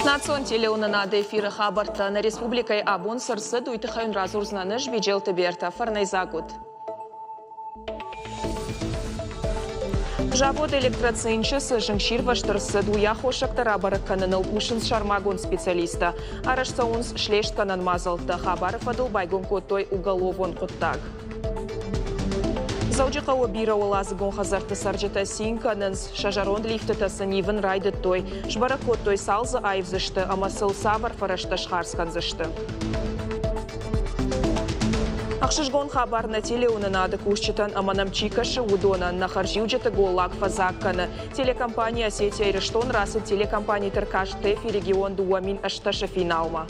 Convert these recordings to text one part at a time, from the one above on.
Национ телеуынынады эфиры хабӕрттӕ нӕ республикӕйы абон цы рцыд, уый тыххӕй уын радзурдзынӕн ӕз, Биджелты Бертӕ. Фӕрнӕйдзаг ут! Завод «Электроцинчы» цы зынгсирвӕзт ӕрцыд, уый аххосӕгтӕ рабӕрӕг кӕныныл кусынц сӕрмагонд специалисттӕ. Арӕзт цӕуынц слестгӕнӕн мадзӕлттӕ. Хабары фӕдыл байгом кодтой уголовон хъуыддаг. Дзӕуджыхъӕуы бирӕуӕладзыгон хӕдзӕртты цӕрджытӕ цин кӕнынц, сӕ зӕронд лифтытӕ сын ивын райдыдтой. Сбӕрӕг кодтой, цал дзы аивдзысты ӕмӕ сыл цавӕр фӕрӕзтӕ схардз кӕндзысты. Ӕхсызгон хабар нӕ телеуынынады кусджытӕн ӕмӕ нӕм чи кӕсы, уыдонӕн нӕ хӕрзиуджыты голлаг фӕдзаг кӕны. Телекомпани «Осетия-Ирыстон» рацыд телекомпаниты ӕркаст ТЭФИ регион 2008-ы финалмӕ.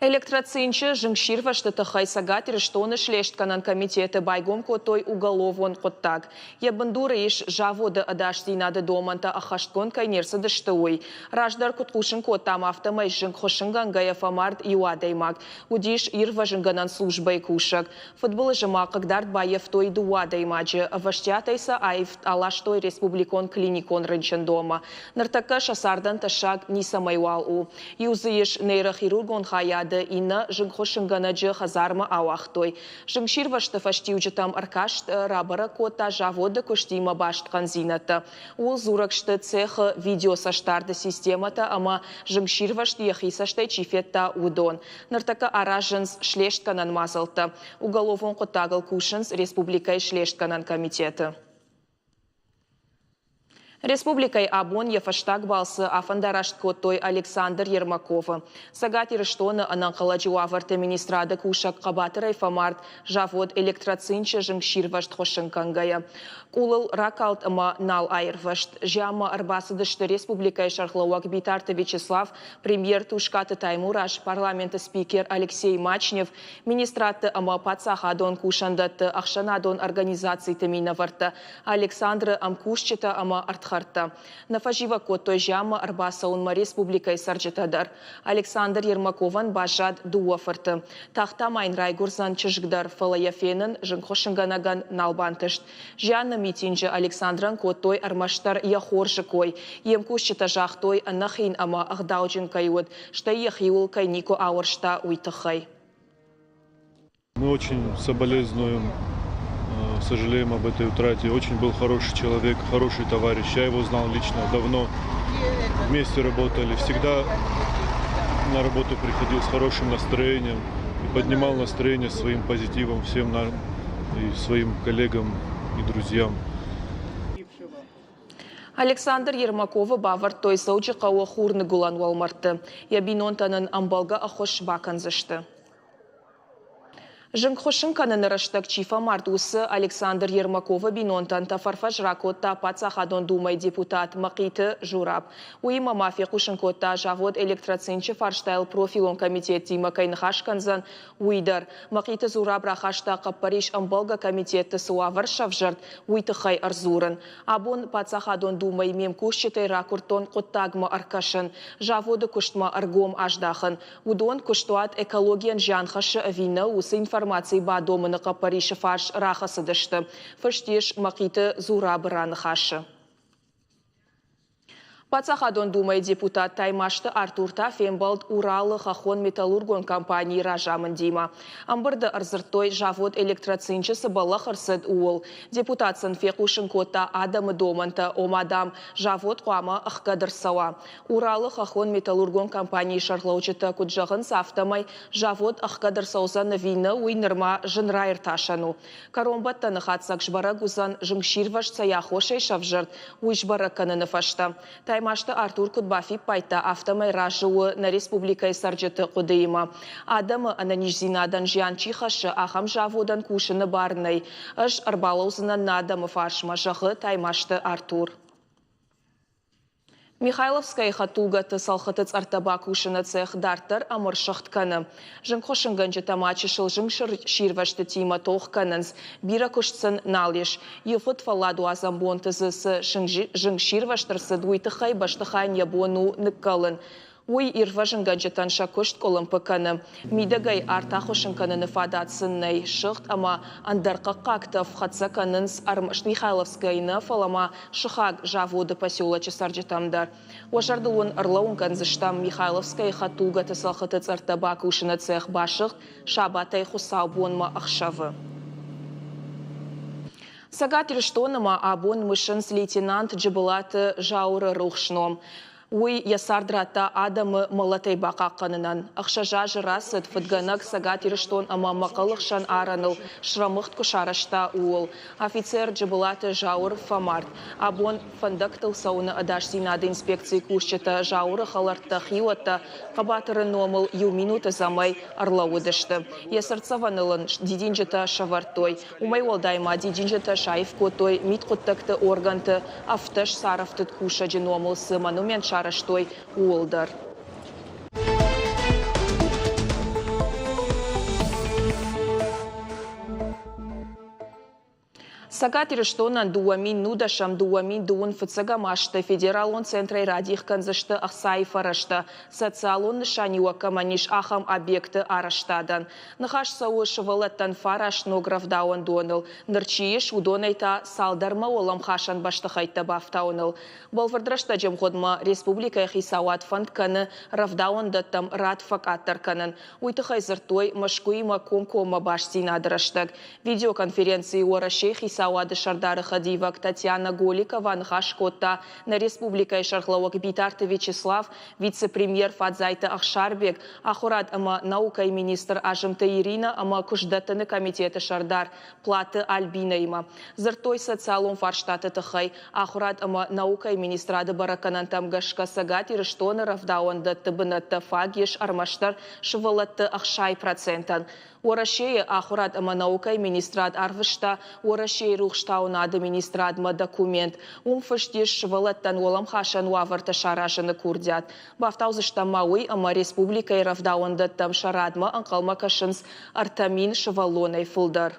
Электроцинчы зынгсирвӕзты тыххӕй Цӕгат Ирыстоны слестгӕнӕн комитеты байгом кодтой уголовон хъуыддаг. Йӕ бындуры ис заводы ӕдасдзинады домӕнтӕ ӕххӕстгонд кӕй не рцыдысты, уый. Раздӕр куыд хъусын кодтам, афтӕмӕй зынгхуыссынгӕнгӕйӕ фӕмард иу адӕймаг. Уыдис ирвӕзынгӕнӕн службӕйы кусӕг. Фыдбылызы ма хъыгдард баййӕфтой дыууӕ адӕймаджы. Ӕвӕстиатӕй сӕ аластой республикон клиникон рынчындонмӕ. Ныртӕккӕ сӕ цардӕн тӕссаг ницӕмӕйуал у. Иу дзы ис нейрохирургон хайады, иннӕ зынгхуыссынгӕнӕджы хӕдзармӕ ауагътой. Зынгсирвӕзты фӕстиуджытӕм ӕркаст рабӕрӕг кодта заводы куыстимӕ баст хъӕндзинӕдтӕ. Ууыл дзурӕг сты цехы видеоцӕстдарды системӕтӕ ӕмӕ зынгсирвӕзт йӕхи цӕстӕй чи федта, уыдон. Ныртӕккӕ аразынц слестгӕнӕн мадзӕлттӕ. Уголовон хъуыддагыл кусынц республикӕйы слестгӕнӕн комитеты. Республикӕйы абон йӕ фӕстаг балцы афӕндараст кодтой Александр Ермаковы. Цӕгат Ирыстоны ӕнӕнхъӕлӕджы уавӕрты министрады кусӕг хъӕбатырӕй фӕмард завод «Электроцинчы» зынгсирвӕзт хуыссын кӕнгӕйӕ. Къулыл ракалд ӕмӕ нал аирвӕзт. Зианмӕ ӕрбацыдысты республикӕйы сӕргълӕууӕг Битарты Вячеслав, премьер Тускъаты Таймураз, парламенты спикер Алексей Мачнев, министрадты ӕмӕ паддзахадон кусӕндӕтты ӕхсӕнадон организациты минӕвӕрттӕ, Александры ӕмкусджытӕ ӕмӕ ӕрдхӕрдтӕ. Нӕ фӕзивӕг кодтой зианмӕ ӕрбацӕуынмӕ республикӕйы цӕрджытӕ дӕр. Александр Ермаковӕн баззад дыууӕ фырты. Тагъд та ма йын райгуырдзӕн чызг дӕр, фӕлӕ йӕ фенын зынгхуыссынгӕнӕгӕн нал бантыст. Зианы митинджы Александрӕн кодтой ӕрмӕстдӕр йӕ хорзы кой. Йе мкусджытӕ загътой, ӕнӕхин ӕмӕ ӕгъдауджын кӕй уыд, стӕй йӕхиуыл кӕй никуы ауӕрста, уый тыххӕй. Мы очень соболезнуем, сожалеем об этой утрате. Очень был хороший человек, хороший товарищ. Я его знал лично давно. Вместе работали. Всегда на работу приходил с хорошим настроением и поднимал настроение своим позитивом всем нам и своим коллегам и друзьям. Александр Ермаковы бавӕрдтой Дзӕуджыхъӕуы хурныгуылӕн уӕлмӕрдты. Йӕ бинонтӕн ын ӕмбӕлгӕ ӕххуыс бакӕндзысты. Зынгхуыссын кӕныны рӕстӕг чи фӕмард, уыцы Александр Ермаковы бинонтӕн тӕфӕрфӕс ракодта Паддзахадон Думӕйы депутат Мӕхъиты Жураб. Уыимӕ ма фехъусын кодта, завод «Электроцинчы» фарстайыл профилон комитеттимӕ кӕй ныхас кӕндзӕн, уый дӕр. Мӕхъиты Зураб рахаста хъӕппӕрис ӕмбӕлгӕ комитетты цы уавӕр сӕвзӕрд, уый тыххӕй ӕрдзурын. Абон Паддзахадон Думӕйы ме мкусджытӕй ракуырдтон хъуыддагмӕ ӕркӕсын, заводы куыстмӕ ӕргом аздахын. Уыдон куыстуат экологийӕн зиан хӕссы ӕви нӕ, уыцы информаци бадомыны хъӕппӕрисы фарс рахӕцыдысты, фыст ис Мӕхъиты Зурабы раныхасы. Паддзахадон Думӕйы депутат Таймазты Артур та фембӕлд Уралы хӕххон-металлургон компанийы разамындимӕ. Ӕмбырды ӕрдзырдтой завод «Электроцинчы» цы бӕллӕх ӕрцыд, ууыл. Депутат сын фехъусын кодта адӕмы домӕнтӕ, ома, дам, завод хъуамӕ ӕхгӕд ӕрцӕуа. Уралы хӕххон-металлургон компанийы сӕргълӕуджытӕ куыд зӕгъынц, афтӕмӕй завод ӕхгӕд ӕрцӕудзӕн ӕви нӕ, уый нырма зын раиртасӕн у. Кӕронбӕттӕны хатдзӕг сбӕрӕг уыдзӕн, зынгсирвӕзт цӕй аххосӕй сӕвзӕрд, уый сбӕрӕг кӕныны фӕстӕ. Таймазты Артур куыд бафиппайдта, афтӕмӕй разы у нӕ республикӕйы цӕрджыты хъуыдыимӕ. Адӕмы ӕнӕниздзинадӕн зиан чи хӕссы, ахӕм заводӕн кусыны бар нӕй. Ӕз ӕрбалӕудзынӕн нӕ адӕмы фарсмӕ, зӕгъы Таймазты Артур. Михайловскӕйы хӕдтулгӕты цӕлхыты цъӕрттӕ бакусыны цех дарддӕр ӕмырсыгъд кӕны. Зынгхуыссынгӕнджытӕ ма чысыл зынгсирвӕзтытимӕ тох кӕнынц. Бирӕ куыст сын нал ис. Ивгъуыд фӕлладуадзӕн бонты дзы цы зынгсирвӕзт ӕрцыд, уый тыххӕй бӕстыхайӕн йӕ бон у ныккӕлын. Уый ирвӕзынгӕнджытӕн сӕ куыст къуылымпы кӕны. Мидӕгӕй арт ахуыссын кӕныны фадат сын нӕй. Сыгъд ӕмӕ ӕндӕр хъӕхъхъаг тӕф хӕццӕ кӕнынц ӕрмӕст Михайловскӕйы нӕ, фӕлӕ ма сыхаг заводы поселочы цӕрджытӕм дӕр. Уӕ зӕрдыл уын ӕрлӕууын кӕндзыстӕм, Михайловскӕйы хӕдтулгӕты цӕлхыты цъӕрттӕ бакусыны цех басыгъд сабатӕй хуыцаубонмӕ ӕхсӕвы. Цӕгат Ирыстоны ма абон мысынц лейтенант Джыбылаты Зауыры рухс ном. Уый йӕ цард радта адӕмы мӕлӕтӕй бахъахъхъӕнынӕн. Ӕхсӕз азы рацыд, фыдгӕнӕг Цӕгат Ирыстон ӕмӕ Мӕхъӕлы хсӕн арӕныл срӕмыгъд куы сарӕзта, ууыл. Афицер Джыбылаты Зауыр фӕмард. Абон фӕндӕгтыл цӕуыны ӕдасдзинады инспекцийы кусджытӕ Зауыры хӕлӕрттӕ, хиуӕттӕ хъӕбатыры номыл иу минуты дзӕмӕй ӕрлӕууыдысты. Йӕ цыртдзӕвӕныл ын дидинджытӕ сӕвӕрдтой. Уымӕй уӕлдай ма дидинджытӕ саив кодтой мидхъуыддӕгты органты ӕфтӕс царӕфтыд кусӕджы номыл цы монумент сарӕзтой, ууыл дӕр. Цӕгат Ирыстонӕн 2010-ӕм 2021 азты федералон центрӕй радих кӕндзысты ӕхцайы фӕрӕзтӕ, социалон нысаниуӕг кӕмӕн ис, ахӕм объекты арӕзтадӕн. Ныхас цӕуы сывӕллӕттӕн фараст ног рӕвдауӕндоныл, ныр чи ис, уыдонӕй та цалдӕрмӕ уӕлӕмхасӕн бӕстыхӕйттӕ бафтауыныл. Бӕлвырд рӕстӕджы мгъуыдмӕ республикӕйы хицауад фӕнд кӕны рӕвдауӕндӕттӕм рад фӕкъаддӕр кӕнын. Уый тыххӕй дзырдтой Мӕскуыимӕ комкоммӕ бастдзинады рӕстӕг. Видеоконференцийы Уӕрӕсейы хицауады сӕрдары хӕдивӕг Татьяна Голикова ныхас кодта нӕ республикӕйы сӕргълӕууӕг Битарты Вячеслав, вице-премьер Фадзайты Ӕхсарбег, ахуырад ӕмӕ наукӕйы министр Азымты Иринӕ ӕмӕ куыстдӕттыны комитеты сӕрдар Платы Альбинӕимӕ. Дзырдтой социалон фарстаты тыххӕй. Ахуырад ӕмӕ наукӕйы министрады бӕрӕггӕнӕнтӕм гӕсгӕ Цӕгат Ирыстоны рӕвдауӕндӕтты бынӕттӕ фаг ис ӕрмӕстдӕр сывӕллӕтты 60 процентӕн. Уӕрӕсейы ахуырад ӕмӕ наукӕйы министрад арвыста Уӕрӕсейы рухстауынады министрадмӕ документ. Уым фыст ис сывӕллӕттӕн уӕлӕмхасӕн уавӕртӕ саразыны курдиат. Бафтаудзыстӕм ма уый, ӕмӕ республикӕйы рӕвдауӕндӕттӕм сӕ радмӕ ӕнхъӕлмӕ кӕсынц 3000 сывӕллонӕй фылдӕр.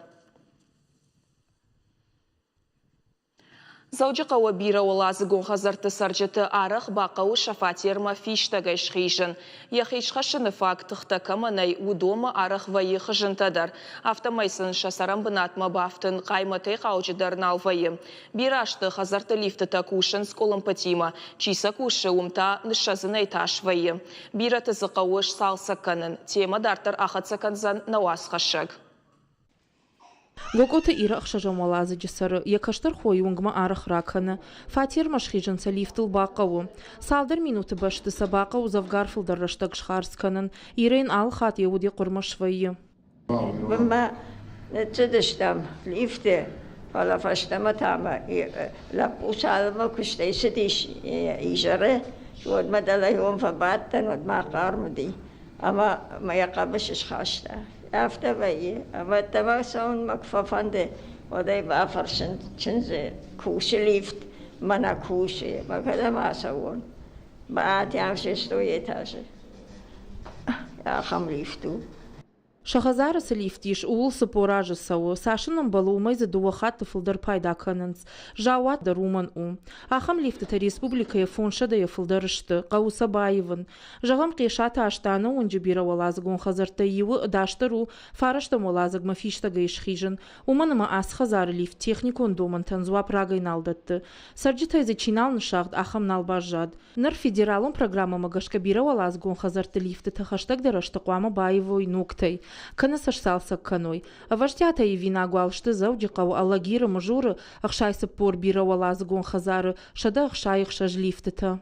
Дзӕуджыхъӕуы бирӕуӕладзыгон хӕдзӕртты цӕрджыты арӕх бахъӕуы сӕ фатермӕ фистӕгӕй схизын. Йӕхи схӕссыны фаг тыхтӕ кӕмӕ нӕй, уыдонмӕ арӕх вӕййы хызынтӕ дӕр. Афтӕмӕй сын сӕ цӕрӕнбынатмӕ бафтын хъаймӕтӕй хъауджыдӕр нал вӕййы. Бирӕ азты хӕдзӕртты лифтытӕ кусынц къуылымпытимӕ. Чи сӕ кусы, уым та ныссӕдзынӕй тас вӕййы. Бирӕты дзы хъӕуы сцалцӕг кӕнын. Темӕ дарддӕр ахӕццӕ кӕндзӕн нӕ уацхӕссӕг. Гокъоты Ира ӕхсӕзӕм уӕладзыджы цӕры, йӕ кӕстӕр хойы уынгмӕ арӕх ракӕны. Фатермӕ схизын сӕ лифтыл бахъӕуы. Цалдӕр минуты бӕсты сӕ бахъӕуы дзӕвгар фылдӕр рӕстӕг схардз кӕнын. Ира йын алы хатт йӕ уд йӕ хъуырмӕ свӕййы. Бынмӕ ныццыдыстӕм лифты, фӕлӕ фӕстӕмӕ та мӕ лӕппу цалынмӕ куыстӕй цыдис изӕры, уӕдмӕ дӕлӕ фӕбадтӕн, уӕдмӕ хъарм уыди. Ӕмӕ мӕ йӕ хъӕбысы схаста. Афтӕ вӕййы, ӕмӕ ӕддӕмӕ цӕуын мӕ куы фӕфӕнды, уӕд ӕй бафӕрсын, чындзы кусы лифт, мӕнӕ кусы, мӕ кӕдӕм ацӕуон? Баатӕм шестой этажы. Ахӕм лифт у. Сӕ хӕдзары цы лифт ис, ууыл 40 азы цӕуы. Цас ын ӕмбӕлы, уымӕй дзы дыууӕ хатты фылдӕр пайда кӕнынц. Заууат дӕр уымӕн у. Ахӕм лифтытӕ республикӕйы фондзсӕдӕйӕ фылдӕр сты, хъӕуы сӕ баивын. Зӕгъӕм, Хъесаты Астаны уынджы бирӕуӕладзыгон хӕдзӕрттӕй иуы ӕдасдӕр у фарӕстӕм уӕладзыгмӕ фистӕгӕй схизын, уымӕн ӕмӕ ацы хӕдзары лифт техникон домӕнтӕн дзуапп рагӕй нал дӕтты. Цӕрджытӕй дзы чи нал ныссагъд, ахӕм нал баззад. Ныр федералон программӕмӕ гӕсгӕ бирӕуӕладзыгон хӕдзӕртты лифтытӕ хӕстӕгдӕр ӕзты хъуамӕ баивой ногтӕй, кӕнӕ сӕ сцалцӕг кӕной. Ӕвӕстиатӕй ивинаг уал сты Дзӕуджыхъӕуы, Алагиры, Мызуры 64 бирӕуӕладзыгон хӕдзары 166 лифтытӕ.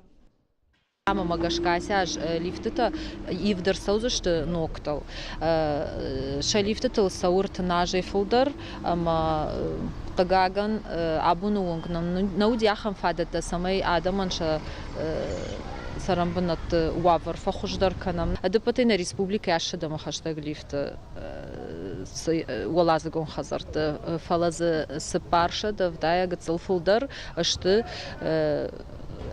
Программӕмӕ гӕсгӕ ацы аз лифтытӕ ивд ӕрцӕудзысты ногтыл. Сӕ лифтытыл цӕуы 30 азӕй фылдӕр ӕмӕ хъыгагӕн, абоны онг нӕм нӕ уыди ахӕм фадӕттӕ, цӕмӕй адӕмӕн сӕ цӕрӕнбынӕтты уавӕр фӕхуыздӕр кӕнӕм. Ӕдӕппӕтӕй нӕ республикӕйы ӕссӕдӕмы хӕстӕг лифты уӕладзыгон хӕдзӕртты, фӕлӕ дзы 470-ӕй гыццыл фылдӕр сты.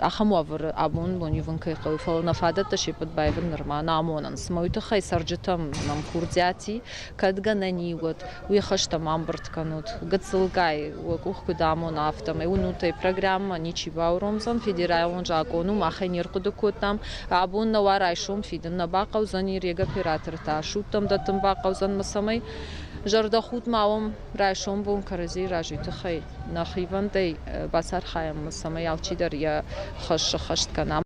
Ахӕм уавӕры абон бон ивын кӕй хъӕуы, фӕлӕ нӕ фадӕттӕ се ппӕт баивын нырма нӕ амонынц. Ӕмӕ уый тыххӕй цӕрджытӕм нӕм курдиат и, кӕд гӕнӕн и, уӕд уе хӕстӕ ма ӕмбырд кӕнут. Гыццылгай уӕ къух куыд амона, афтӕмӕй уынут ӕй, программӕ ничи бауромдзӕн, федералон закъон у, мах ӕй не рхъуыды кодтам. Абон нӕ уа, райсом фидын нӕ бахъӕудзӕни, регоператортӕ судтӕм дӕттын бахъӕудзӕн ӕмӕ цӕмӕй зӕрдӕхудт ма уӕм райсом бон кӕрӕдзийы раз, уый тыххӕй нӕ хивӕндӕй бацархайӕм, цӕмӕй алчидӕр йӕ хӕс сӕххӕст кӕна.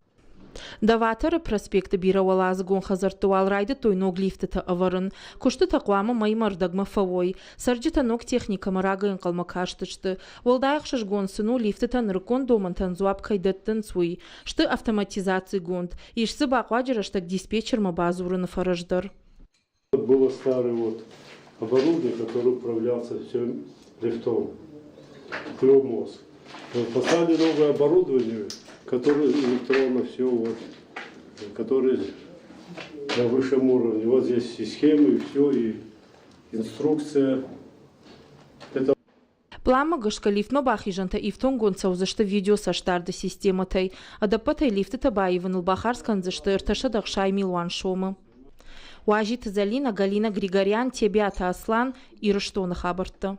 Доваторы проспекты бирӕуӕладзыгон хӕдзӕртты уал райдыдтой ног лифтытӕ ӕвӕрын. Куыстытӕ хъуамӕ мӕймӕ ӕрдӕгмӕ фӕуой. Цӕрджытӕ ног техникӕмӕ рагӕй ӕнхъӕлмӕ кастысты. Уӕлдай ӕхсызгон сын у, лифтытӕ нырыккон домӕнтӕн дзуапп кӕй дӕттынц, уый. Сты автоматизацигонд. Ис дзы бахъуаджы рӕстӕг диспетчермӕ бадзурыны фӕрӕз дӕр. Было старое вот оборудование, которое управлялся всем лифтом, мозг. Поставили новое оборудование, которое электронно все вот, которое на высшем уровне. Вот здесь и схемы, и все, и инструкция. Это Пъланмӕ гӕсгӕ лифтмӕ бахизӕнтӕ ифтонггонд цӕудзысты видеоцӕстдарды системӕтӕй. Ӕдӕппӕтӕй лифтытӕ баивыныл бахардз кӕндзысты 360 милуан сомы. Уазиты Зӕлинӕ, Галина Григорян, Тебиаты Аслан, Ирыстоны хабӕрттӕ.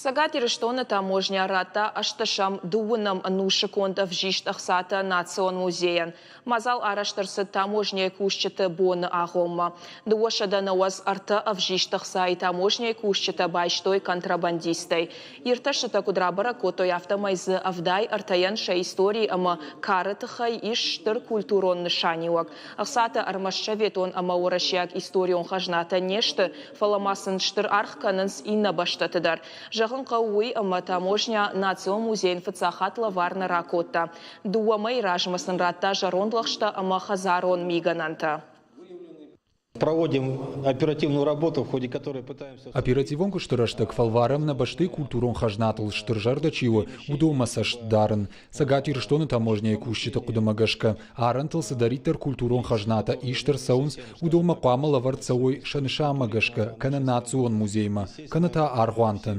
Цӕгат Ирыстоны таможня радта ӕстӕсӕм дыууынӕм ӕнусы конд ӕвзист ӕхцатӕ Национ музейӕн. Мадзал арӕзт ӕрцыд таможняйы кусджыты боны агъоммӕ. 293 ӕвзист ӕхцайы таможняйы кусджытӕ байстой контрабандисттӕй. Иртӕстытӕ куыд рабӕрӕг кодтой, афтӕмӕй дзы 73-ӕн сӕ истори ӕмӕ кары тыххӕй ис стыр культурон нысаниуӕг. Ӕхцатӕ ӕрмӕст советон ӕмӕ уӕрӕсейаг историон хӕзнатӕ не сты, фӕлӕ ма сын стыр аргъ кӕнынц иннӕ бӕстӕты дӕр. Зӕгъын хъӕуы уый, ӕмӕ таможня Национ музейӕн фыццаг хатт лӕвар нӕ ракодта. Дыууӕ мӕйы размӕ сын радта зӕронд лӕгъстӕ ӕмӕ хӕдзарон мигӕнӕнтӕ. Проводим оперативную работу, в ходе которой пытаемся... Оперативон куысты рӕстӕг фӕлварӕм нӕ бӕстӕйы культурон хӕзнатыл стырзӕрдӕ чи у, уыдонмӕ цӕст дарын. Цӕгат Ирыстоны таможняйы кусджыты хъуыдымӕ гӕсгӕ, арӕнтыл цыдӕриддӕр культурон хӕзнатӕ ист ӕрцӕуынц, уыдонмӕ хъуамӕ лӕвӕрд цӕуой сӕ нысанмӕ гӕсгӕ кӕнӕ национ музеймӕ, кӕнӕ та аргъуантӕн.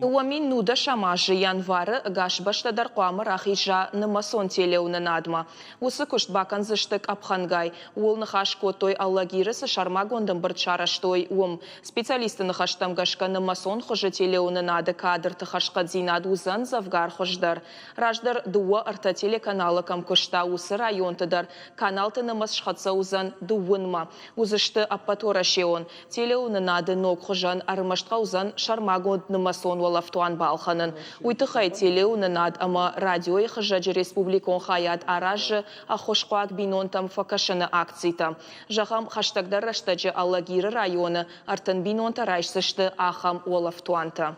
2019 азы январы ӕгас бӕстӕ дӕр хъуамӕ рахиза нымӕцон телеуынынадмӕ. Уыцы куыст бакӕндзысты къӕпхӕнгай. Ууыл ныхас кодтой Алагиры цы сӕрмагонд ӕмбырд сарӕзтой, уым. Специалистты ныхӕстӕм гӕсгӕ нымӕцон хуызы телеуынынады кадрты хӕрзхъӕддзинад уыдзӕн дзӕвгар хуыздӕр. Раздӕр дыууӕ-ӕртӕ телеканалы кӕм куыста, уыцы районты дӕр каналты нымӕц схӕццӕ уыдзӕн дыууынмӕ. Уыдзысты ӕппӕтуӕрӕсеон. Телеуынынады ног хуызӕн ӕрмӕст хъӕудзӕн сӕрмагонд нымӕцон уӕлӕфтуан балхӕнын. Уый тыххӕй телеуынынад ӕмӕ радиойы хызӕджы республикон хайад аразы ӕххуысхъуаг бинонтӕм фӕкӕсыны акцитӕ. Зӕгъӕм, хӕстӕгдӕр рӕстӕджы Алагиры районы 30 бинонтӕ райсдзысты ахӕм уӕлӕфтуантӕ.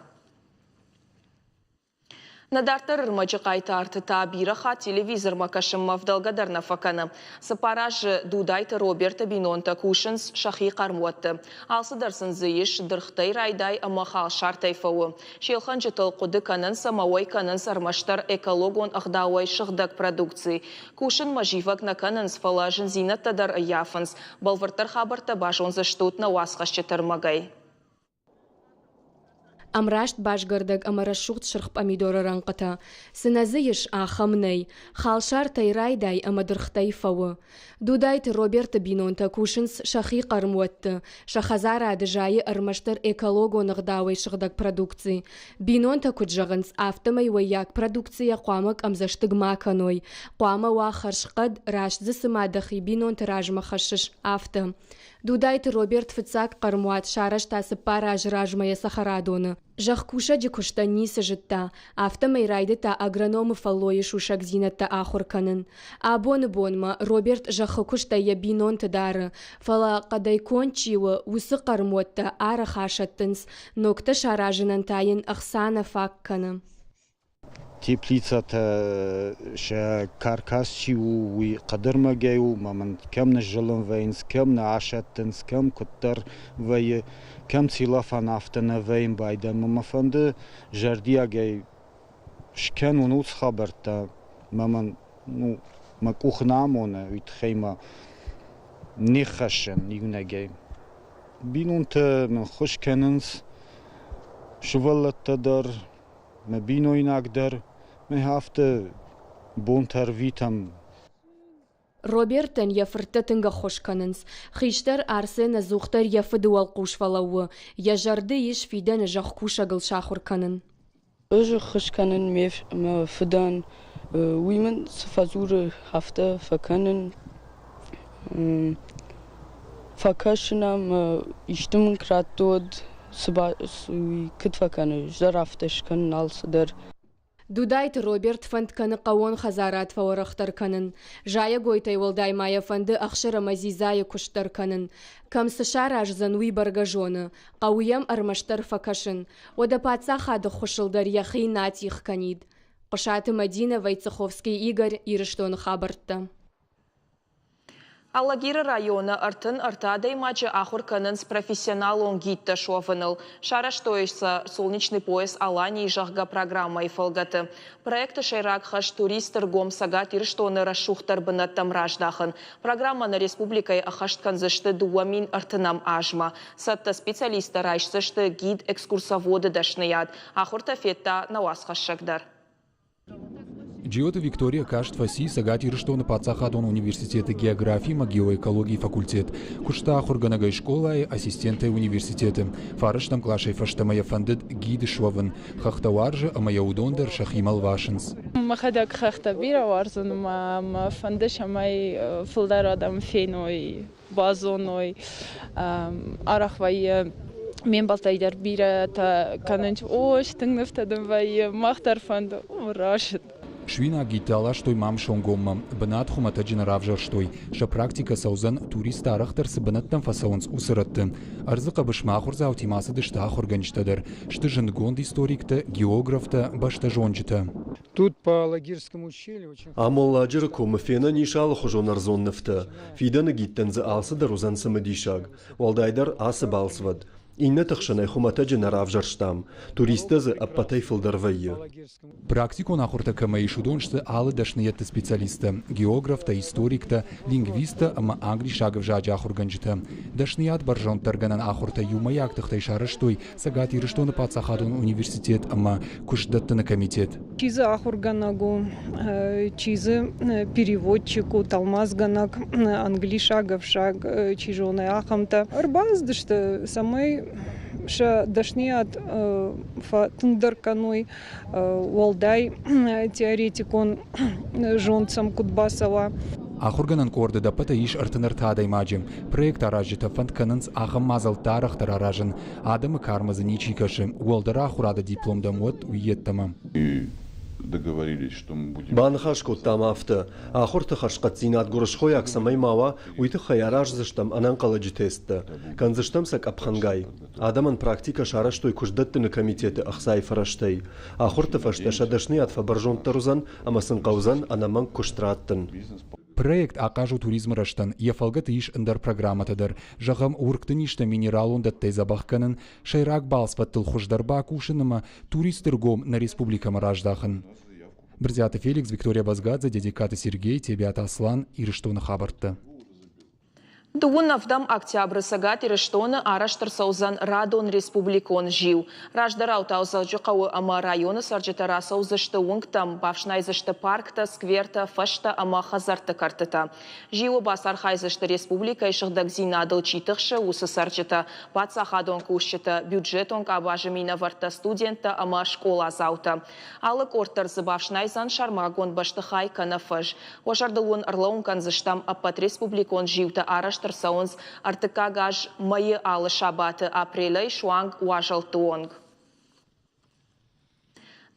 Нӕ дарддӕр ӕрмӕджы хъайтарты та бирӕ хатт телевизормӕ кӕсынмӕ ӕвдӕлгӕ дӕр нӕ фӕкӕны. Цыппар азы Дудайты Роберты бинонтӕ кусынц сӕхи хъӕрмуӕтты. Алцыдӕр сын дзы ис, дыргътӕй райдай ӕмӕ халсартӕй фӕуы. Се лхӕнджытыл хъуыды кӕнынц ӕмӕ уӕй кӕнынц ӕрмӕстдӕр экологон ӕгъдауӕй сыгъдӕг продукци. Кусынмӕ зивӕг нӕ кӕнынц, фӕлӕ зындзинӕдтӕ дӕр ӕййафынц. Бӕлвырддӕр хабӕрттӕ базондзыстут нӕ уацхӕсджыты ӕрмӕгӕй. Ӕмраст басгӕрдӕг ӕмӕ рӕсугъд сырх пъамидоры рӕнхъытӕ. Цы нӕ дзы ис, ахӕм нӕй. Халсартӕй райдай ӕмӕ дыргътӕй фӕуы. Дудайты Роберты бинонтӕ кусынц сӕхи хъӕрмуӕтты. Сӕ хӕдзарады зайы ӕрмӕстдӕр экологон ӕгъдауӕй сыгъдӕг продукци. Бинонтӕ куыд зӕгъынц, афтӕмӕй уӕййаг продукцийӕ хъуамӕ къӕмдзӕстыг ма кӕной. Хъуамӕ уа хӕрзхъӕд, раст дзы цыма дӕхи бинонты размӕ хӕссыс, афтӕ. Дудайты Роберт фыццаг хъӕрмуат сарӕзта 4 азы размӕ йӕ цӕхӕрадоны. Зӕхкусӕджы куыстӕн ницы зыдта, афтӕмӕй райдыдта агрономы фӕллойы сусӕгдзинӕдтӕ ахуыр кӕнын. Абоны бонмӕ Роберт зӕххы куыстӕй йӕ бинонты дары, фӕлӕ хъӕдӕй конд чи у, уыцы хъӕрмуӕттӕ арӕх асӕттынц, ногтӕ саразынӕн та йын ӕхца нӕ фаг кӕны. Теплицӕтӕ сӕ каркас чи у, уый хъӕдӕрмӕгӕй у, ӕмӕ мын кӕм ныззылын вӕййынц, кӕм нӕ асӕттынц, кӕм куыддӕр вӕййы, кӕм целлофан афтӕ нӕ вӕййын байдӕн. Мӕ фӕнды зӕрдиагӕй скӕнон уыцы хабӕрттӕ, ӕмӕ мӕн ну, мӕ къух нӕ амоны, уый тыххӕй мӕ не ххӕссын иунӕгӕй. Бинонтӕ мын ххуыс кӕнынц, сывӕллӕттӕ дӕр, мӕ бинойнаг дӕр. Афтӕ бонтӕ ӕрвитӕм. Робертӕн йӕ фырттӕ тынг ӕххуыс кӕнынц. Хистӕр Арсен ӕдзухдӕр йӕ фыды уӕлхъус фӕлӕууы, йӕ зӕрды ис фидӕны зӕхкусӕгыл сахуыр кӕнын. Ӕз ӕххуыс кӕнын ме фыдӕн, уый мын цы фӕдзуры, афтӕ фӕкӕнын. Фӕкӕсын ӕм, исты мын куы радты, уӕд цы куыд фӕкӕны, ӕз дӕр афтӕ скӕнын алцыдӕр. Дудайты Роберт фӕнд кӕны хъӕууон хӕдзарад фӕуӕрӕхдӕр кӕнын. Зайӕгойтӕй уӕлдай ма йӕ фӕнды ӕхсыр ӕмӕ дзидзайы куыст дӕр кӕнын. Кӕм цы сараздзӕн, уый бӕргӕ зоны. Хъӕуы йӕм ӕрмӕстдӕр фӕкӕсын. Уӕдӕ паддзахады ххуысыл дӕр йӕхи нӕ атигъ кӕнид. Хъуысаты Мӕдинӕ, Войцеховский Игорь, Ирыстоны хабӕрттӕ. Алагиры районы 33 адӕймаджы ахуыр кӕнынц профессионалон гидтӕ суӕвыныл. Сарӕзтой сӕ «Солнечный пояс Алании», зӕгъгӕ, программӕйы фӕлгӕты. Проекты сӕйраг хӕс туристты ргом Цӕгат Ирыстоны рӕсугъддӕр бынӕттӕм раздахын. Программӕ нӕ республикӕйы ӕххӕст кӕндзысты 2030 азмӕ. Цӕттӕ специалисттӕ райсдзысты гид-экскурсоводы дӕсныйад. Ахуыртӕ федта нӕ уацхӕссӕг дӕр. Джиоты Виктория каст фӕци Цӕгат Ирыстоны паддзахадон университеты географи ӕмӕ геоэкологийы факультет. Куыста ахуыргӕнӕгӕй скъолайы, ассистентӕй университеты. Фарӕстӕм къласӕй фӕстӕмӕ йӕ фӕндыд гид суӕвын. Хӕхтӕ уарзы ӕмӕ йӕ уыдон дӕр сӕхимӕ лвасынц. Мӕхӕдӕг хӕхтӕ бирӕ уарзын ӕмӕ мӕ фӕнды, цӕмӕй фылдӕр адӕм феной, базоной. Арӕх вӕййы ме мбӕлттӕй дӕр бирӕтӕ кӕнынц, о, тынг нывтӕ дын вӕййы, мах дӕр фӕнды, о, раст. Суинаг гидтӕ аластой Мамсонгоммӕ. Бынат хуымӕтӕджы нӕ равзӕрстой. Сӕ практикӕ цӕудзӕн, туристтӕ арӕхдӕр цы бынӕттӕм фӕцӕуынц, уыцы рӕтты. Ӕрдзы хъӕбысмӕ ахуырдзаутимӕ ацыдысты ахуыргӕнджытӕ дӕр. Сты зындгонд историктӕ, географтӕ, бӕстӕзонджытӕ. Тут по Алагирскому ущелью очень... Ам Уӕлладжыры комы фенӕн ис алыхуызон ӕрдзон нывтӕ. Фидӕны гидтӕн дзы алцыдӕр уыдзӕн цымыдисаг. Уӕлдайдӕр ацы балцвӕд. Иннӕты хсӕнӕй хуымӕтӕджы нӕ равзӕрстам. Туристтӕ дзы ӕппӕтӕй фылдӕр вӕййы. Практикон ахуыртӕ кӕмӕ ис, уыдон сты алы дӕсныйӕдты специалисттӕ, географтӕ, историктӕ, лингвисттӕ ӕмӕ англисаг ӕвзаджы ахуыргӕнджытӕ. Дӕсныйад бӕрзонддӕргӕнӕн ахуыртӕ иумӕйаг тыхтӕй сарӕзтой Цӕгат Ирыстоны паддзахадон университет ӕмӕ куыстдӕттыны комитет. Чи дзы ахуыргӕнӕг у, чи дзы переводчик у, тӕлмацгӕнӕг, англисаг ӕвзаг чи зоны, ахӕмтӕ. Ӕрбацыдысты, цӕмӕй сӕ дӕсныйад фӕтынгдӕр кӕной, уӕлдай теоретикон зонд сӕм куыд бацӕуа. Ахуыргӕнӕн къорды ӕппӕтӕй ис 33 адӕймаджы. Проект аразджытӕ фӕнд кӕнынц ахӕм мадзӕлттӕ арӕхдӕр аразын. Адӕмы кармӕ дзы ничи кӕсы, уӕлдӕр ахуырады диплом дӕм уӕд, уый йеддӕмӕ. Баныхас кодтам афтӕ, ахуырты хӕрзхъӕддзинад гуырысхойаг цӕмӕй ма уа, уый тыххӕй араздзыстӕм ӕнӕнхъӕлӕджы тесттӕ, кӕндзыстӕм сӕ къӕпхӕнгай. Адӕмӕн практикӕ сарӕзтой куыстдӕттыны комитеты ӕхцайы фӕрӕзтӕй. Ахуырты фӕстӕ сӕ дӕсныйад фӕбӕрзонддӕр уыдзӕн ӕмӕ сын хъӕудзӕн ӕнӕмӕнг куыст раттын. Проект ахъаз у туризмы рӕзтӕн, йӕ фӕлгӕты ис ӕндӕр программӕтӕ дӕр. Зӕгъӕм, уыргты низтӕ минералон дӕттӕй дзӕбӕх кӕнын, сӕйраг балцвӕдтыл хуыздӕр бакусын ӕмӕ туристты ргом нӕ республикӕмӕ раздахын. Брытъиаты Феликс, Виктория Базгадзе, Дедегкаты Сергей, Тебиаты Аслан, Ирыстоны хабӕрттӕ. Дыууын ӕвдӕм октябры Цӕгат Ирыстоны арӕзт ӕрцӕудзӕн радон республикон зиу. Раздӕрау та Дзӕуджыхъӕуы ӕмӕ районы цӕрджытӕ рацӕудзысты уынгтӕм, бафснайдзысты парктӕ, сквертӕ, фӕзтӕ ӕмӕ хӕдзӕртты кӕртытӕ. Зиуы бацархайдзысты республикӕйы сыгъдӕгдзинадыл чи тыхсы, уыцы цӕрджытӕ, паддзахадон кусджытӕ, бюджетон къабазы минӕвӕрттӕ, студенттӕ ӕмӕ скъоладзаутӕ. Алы къорд дӕр дзы бафснайдзӕн сӕрмагонд бӕстыхай кӕнӕ фӕз. Уӕ зӕрдыл уын ӕрлӕууын кӕндзыстӕм, ӕппӕт республикон зиутӕ арӕзт ӕрцӕуынц ӕртыккаг аз мӕйы алы сабаты апрелӕй суанг уазӕлтты онг.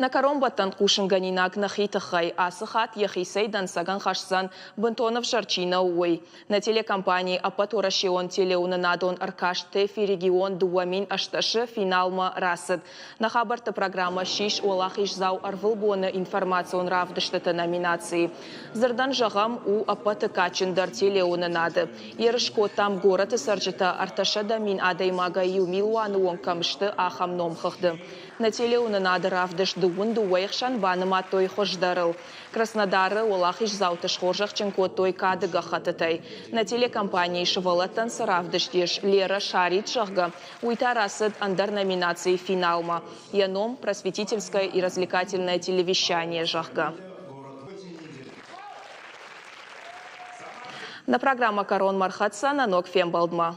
Нӕ кӕронбӕттӕн хъусынгӕнинаг нӕхи тыххӕй ацы хатт йӕхицӕй дӕнцӕгӕн хӕсдзӕн, бынтон ӕвзӕр чи нӕу, уый. Нӕ телекомпанийы ӕппӕтуӕрӕсеон телеуынынадон ӕркаст ТЭФИ регион 2018-ы финалмӕ рацыд. Нӕ хабӕртты программӕ ссис уӕлахиздзау ӕрвылбоны информацион равдыстыты номинацийы. Дзырдӕн зӕгъӕм, у ӕппӕты кадджындӕр телеуынынады. Ерыс кодтам горӕты цӕрджытӕ 300 000 адӕймагӕй иу милуаны онг кӕм сты, ахӕм номхыгъды. Нӕ телеуынынады равдыст дыууын дыууӕйы хсӕн банымадтой хуыздӕрыл. Краснодары уӕлахиздзауты схорзӕхджын кодтой кады гӕххӕттытӕй. Нӕ телекомпанийы сывӕллӕттӕн цы равдыст ис Лера шарит, зӕгъгӕ, уый та рацыд ӕндӕр номинацийы финалмӕ. Йӕ ном «Просветительское и развлекательное телевещание», зӕгъгӕ. Нӕ программӕ кӕронмӕ ӕрхӕццӕ нӕ ног фембӕлдмӕ.